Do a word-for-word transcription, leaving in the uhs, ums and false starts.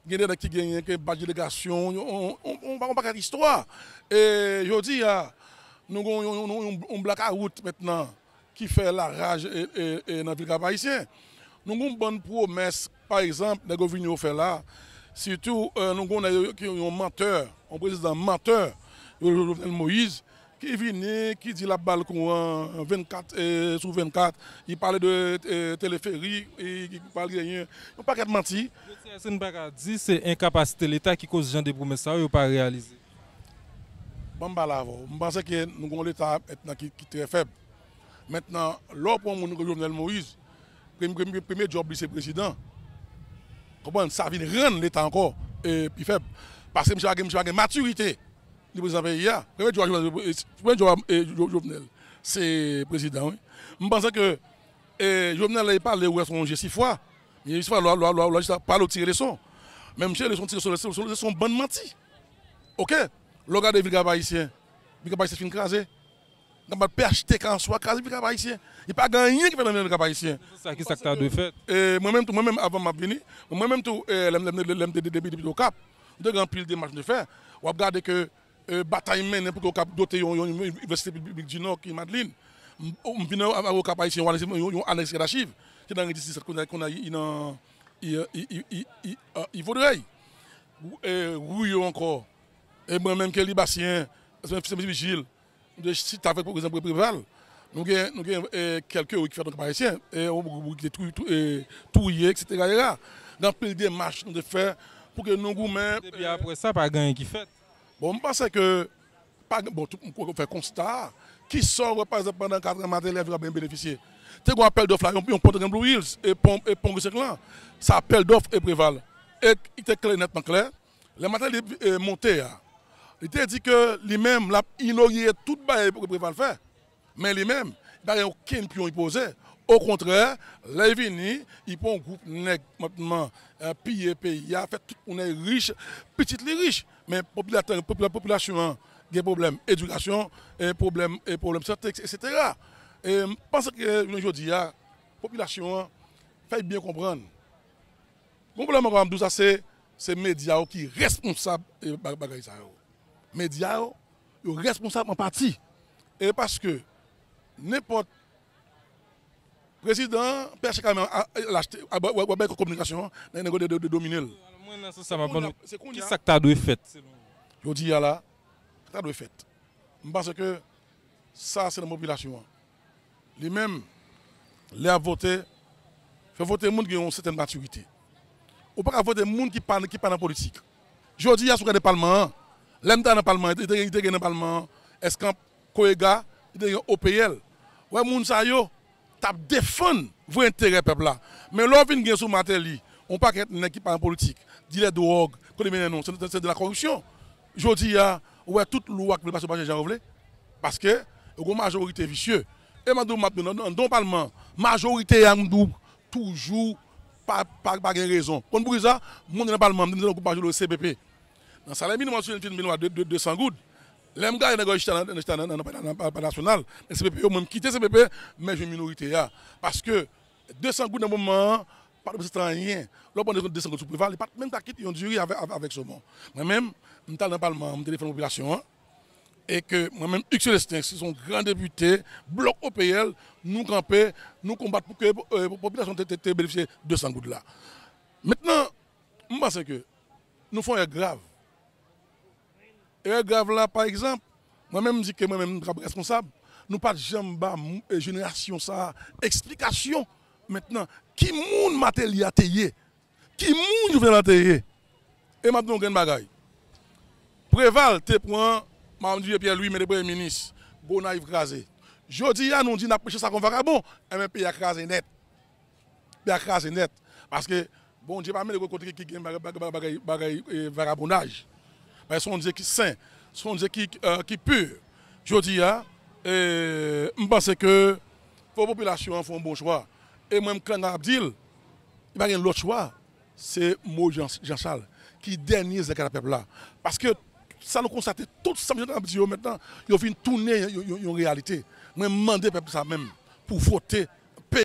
Gen de nèg ki genyen ke bal delegasyon, yon, yon, yon, yon, yon pakèt istwa. E jodi a, nou gen yon, yon, yon, yon, yon blakawout mentnan ki fè laraj e, e, e nan vil Kap Ayisyen. Nou gen yon bann pwomès, pa egzanp, nèg yo vini yo fè la. Sitou, e, nou gen yon nèg yo ki yon mantè, yon prezidan mantè, yo, yo, Jovenel Moïse, ki vini, ki di l ap ba l kouran vennkat, e, sou vennkat, li pale de, e, teleferik, e, ki pral genyen yon pakèt manti. Jodi a, èske n pa ka di se enkapasite Leta ki koz jan de pwomès sa yo, yo pa reyalize? Ban m pale avè w. M panse ke nou gen yon Leta mentnan ki, ki trè fèb. Mentnan, lè w pran yon moun tankou Jovenel Moïse, premye, premye, premye djòb li se prezidan. Konprann? Sa vin rann Leta ankò, e, pi fèb. Paske misye pa gen, misye pa gen matirite li prezidan peyi a. Premye djòb a Jovenel, e, premye djòb a, e, Jo-, Jovenel, se prezidan, wi. M panse ke, e, Jovenel, lè li pale, ou wè se yon je sifwa. Men je sifwa, lwa, lwa, lwa, lwa, jis pale, ou tire leson. Men misye, leson tire sou, sou, sou, sou yon bann manti. Oke? Lè w gade vil Kap Ayisyen, vil Kap Ayisyen fin kraze. Nan bat P H T K an swa kraze vil Kap Ayisyen. Li pa gen anyen ki fèt nan vil Kap Ayisyen. Sa, ki sa k ta dwe fèt? E, mwen menm tou, mwen menm, avan m ap vini, mwen menm tou, e, lè m, lè m, lè m te, te, te, te, te Okap, m te gen anpil demach m te fè. W ap gade ke, e, batay mennen pou ke Okap dote yon, yon, yon inivèsite piblik di Nò ki Madlin. M, m vin a, a Okap Ayisyen, yon, yon, yon anèks Kadachiv. Se nan Redi Disèt kounye a, kounye a, i nan, i, i, i, i, i, a, i Vodrèy. E, Riyo ankò. E mwen menm ke Libasyen, se, se, se Vijil. Nou te chita avèk, pa egzanp, Preval. Nou gen, nou gen, e, kèlke ri ki fèt nan Kap Ayisyen, e, yon gwoup ki te tou-, tou-, e, touye, etsetera, etsetera. Gen anpil demach nou te fè pou ke nou goumen. Depi apre sa, pa gen anyen ki fèt. Bon, m panse ke, pa gen, bon, tout moun fè konsta a. Kisa w wè, pa egzanp, pandan kat an, Martelly a byen benefisye? Te gen apèl dòf la, yon, yon pon te gen Blue Hills, e pon, e pon Grisèk lan. Sa apèl dòf e Preval. E li te klè nètman klè. Lè Martelly, e, monte a, li te di ke li menm, l ap inogire tout bagay Preval fè. Men li menm, li pa gen okenn pyon li poze. Okontrè, lè li vini, li pran yon gwoup nèg mentnan, e, piye peyi a, fè tout moun rich, pitit li rich. Men popilatè, popila-, popilasyon an gen pwoblèm edikasyon, e pwoblèm, e pwoblèm sante, etsetera. E m panse ke jounen jodi a, popilasyon an, fè l byen konprann. Gon pwoblèm ankò, m ap di w sa, se, se medya yo ki responsab, e, ba-, bagay sa yo. Medya yo, yo responsab an pati. E paske nenpòt prezidan, P H T K menm, a, a, l achte, a, w, w, w ap bay kominikasyon an, nèg yo de, de, de domine l. Mwen, nan sans sa, m ap ban nou, ki sa k ta dwe fèt, selon ou? Jodi a la, sa k ta dwe fèt. M panse ke sa, se nan popilasyon an. Li menm, lè ap vote, fè vote moun ki gen yon sètèn matirite. Ou pa ka vote moun ki pa, ki pa nan politik. Jodi a, si w gade palman an, lè m ta nan palman an, li te, li te gen nan palman an, Eskanp, Koyega, li te gen O P L. Wè moun sa yo t ap defann vrè enterè pèp la. Men lè w vin gen sou Martelly, yon pakèt nèg ki pa nan politik, dilè dwòg, kote mennen nou, se, se, se de la corruption. Jodi a, ou wè tout lwa k vle pase, yo pa chanje jan yo vle. Paske, yo gen majorite visye. E m ap di w, m ap di w, nan, nan, nan palman, majorite a, m di w, toujou pa, pa, pa gen rezon. Konn poukisa? Moun nan palman, m te nan gwoup majorite C P P. Nan salè minimòm sou yon fin minimòm de, de, de san goud. Lè m gade nèg yo chita nan, chita nan, nan, nan, nan, nan palè nasyonal, nan C P P yo, mwen m kite C P P, men jwenn minorite a. Paske de san goud nan moman an, pa t reprezante anyen. Lè w pran de san goud sou Preval, li pa t menm ka kite yon diri avè, avè, avèk somon. Mwen menm, m t al nan palman an, m te defann popilasyon an. E ke mwen menm, Hugues Célestin, se yon gran depite, blòk O P L, nou kanpe, nou konbat pou ke, e, popilasyon te, te, te benefisye de san goud la. Mentnan, m panse ke nou fè yon erè grav. Erè grav la, pa egzanp, mwen menm, m di ke mwen menm, m t ap responsab, nou pa t janm ba m-, e, jenerasyon sa a eksplikasyon. Mentnan, ki moun Martelly a te ye? Ki moun Jovenel la te ye? E m ap di w yon grenn bagay. Preval te pran Madanm Duvivier Pierre-Louis mete premye minis, Gonayiv kraze. Jodi a, nou di n ap preche sa kon vakabon, enben peyi a kraze nèt. Peyi a kraze nèt. Paske Bondye pa mete kote ki, ki gen bagay, bagay, bagay, bagay, e, vakabonnaj. Paske se yon Dye ki sen, se yon Dye ki, e, ki pi. Jodi a, e, m panse ke fò popilasyon an fè yon bon chwa. E mwen, m klè, m ap di l, li pa gen lòt chwa. Se Moyiz Jan, Jan Chal, ki dènye zèk a pèp la. Paske sa nou konstate, tout sa misye t ap di yo mentnan, yo vin tounen yon, yon, yon reyalite. Mwen mande pèp sa menm pou vote